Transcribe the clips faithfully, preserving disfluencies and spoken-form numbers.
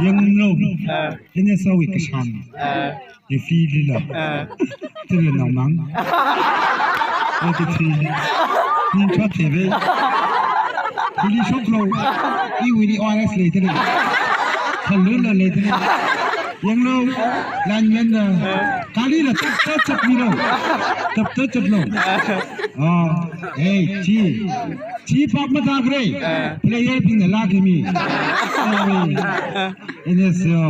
Yanglu. Ah. Ina sāwui kashan. Ah. Ifi lila. Ah. Tila namang. Eki thi. Ningkha thebe. Kuli shoklo. Iwuili O R S leitele. Khalunla leitele. Yanglu. Lineman la. Kalila tap tap chapmilo. Tap tap chaplo. Oh, hey, chi. Chi pap mathākre. Eh. Player bingna lākhami. Sorry. N S O.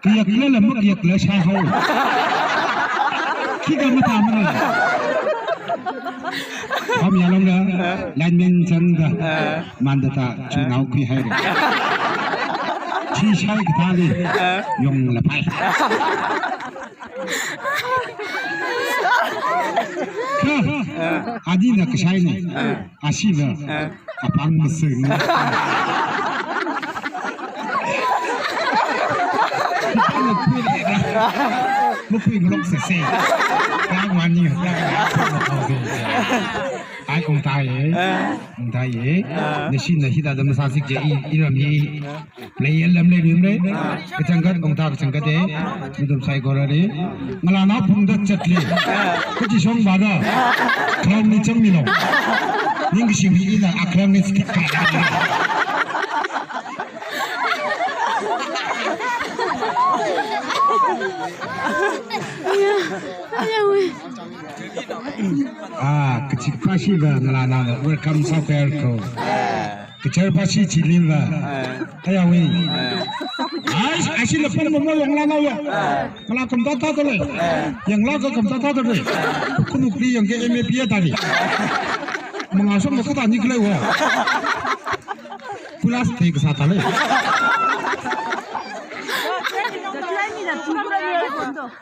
Kayakla la makyakla shāhao. Khikha mathāmana. Pam yalongda, lineman changda. Eh. Mandata, chunao khuihaire. Chi shai kathāli. Eh. Yongla pai. Kha, adina kashaine. Ashiva, apāng masing. Mukhui ngalok sese. Kawani. Ai, ungtai. Ungtai. Nashina hithāda masāsik je i, iram i. Player lam leimimre. Kachangkhat, ungta kachangkhat e. Mathum saikorali. Ngalāna phungda chatle. Kachi shong vāda. Khalang ni changmilo. Ningshimi ina akhalang ni skit ka. Ah, kachikashi va ngalāna welcome software ko. Kachar pashi chilin va. Ayawui. Ai, ashi lapang mama yangla nao ya. Ngalā kamtata tale. Yangla ka kamtata tale. Kunukli yangke M A P A tali. Mangashong makathā ni khalei wa. Kulas te kasā tale.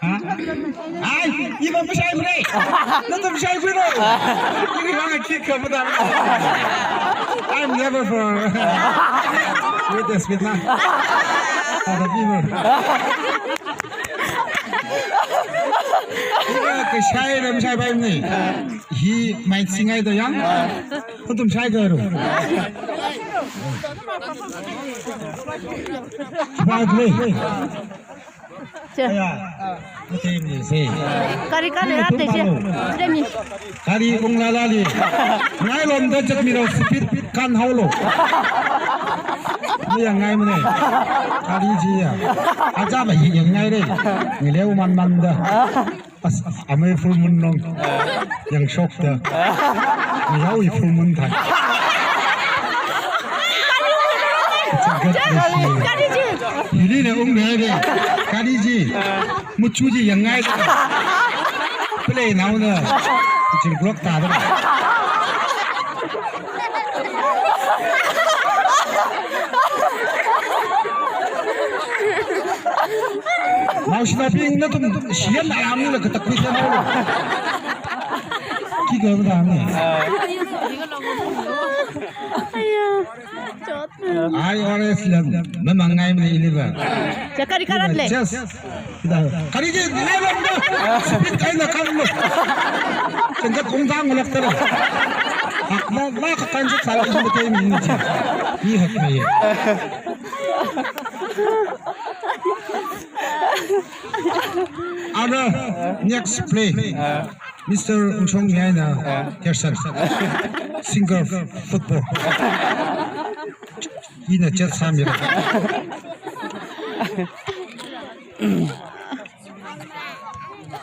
Ha? Ai, iva mashai bre. Nathum shai bre. Iva ngai kick ka pada. I'm never for. Wait a minute na. Other people. Iva kashai ram shai bai ni. Hi mai singai to yang. Nathum shai karo. Shai bre. Che. Aya, ate mi se. Kari kali ate che. Ate mi. Kari unglala li. Ngai lomda chat milo speed kan hao lo. Ni yang ngai mane. Kari chi ya. Aja ba hi yang ngai re. Ngileu man man da. As, amei full moon nong. Yang shokta. Miyao i full moon thai. It's a good mission. Hili ne ung ne de. Kali ji. Muchu ji yang ngai. Play now na. Jing block ta da. Naoshinabing nathum shiyan ayamli la katak kuishan lo. Ki gam dam ne. Aya, chot. I R S lam, mamang ngai mane iliva. Chakari karat le. Just. Kari ji, ngai lomda. Speed kaina kan lo. Tengkat ungdang lok tara. Hak ma, ma kakan sik sala ini betai mi ini ji. Ni hak ma ye. Ara, next play. Mister Ungshong Yaina Gerson. Singer football. Ina chat samira.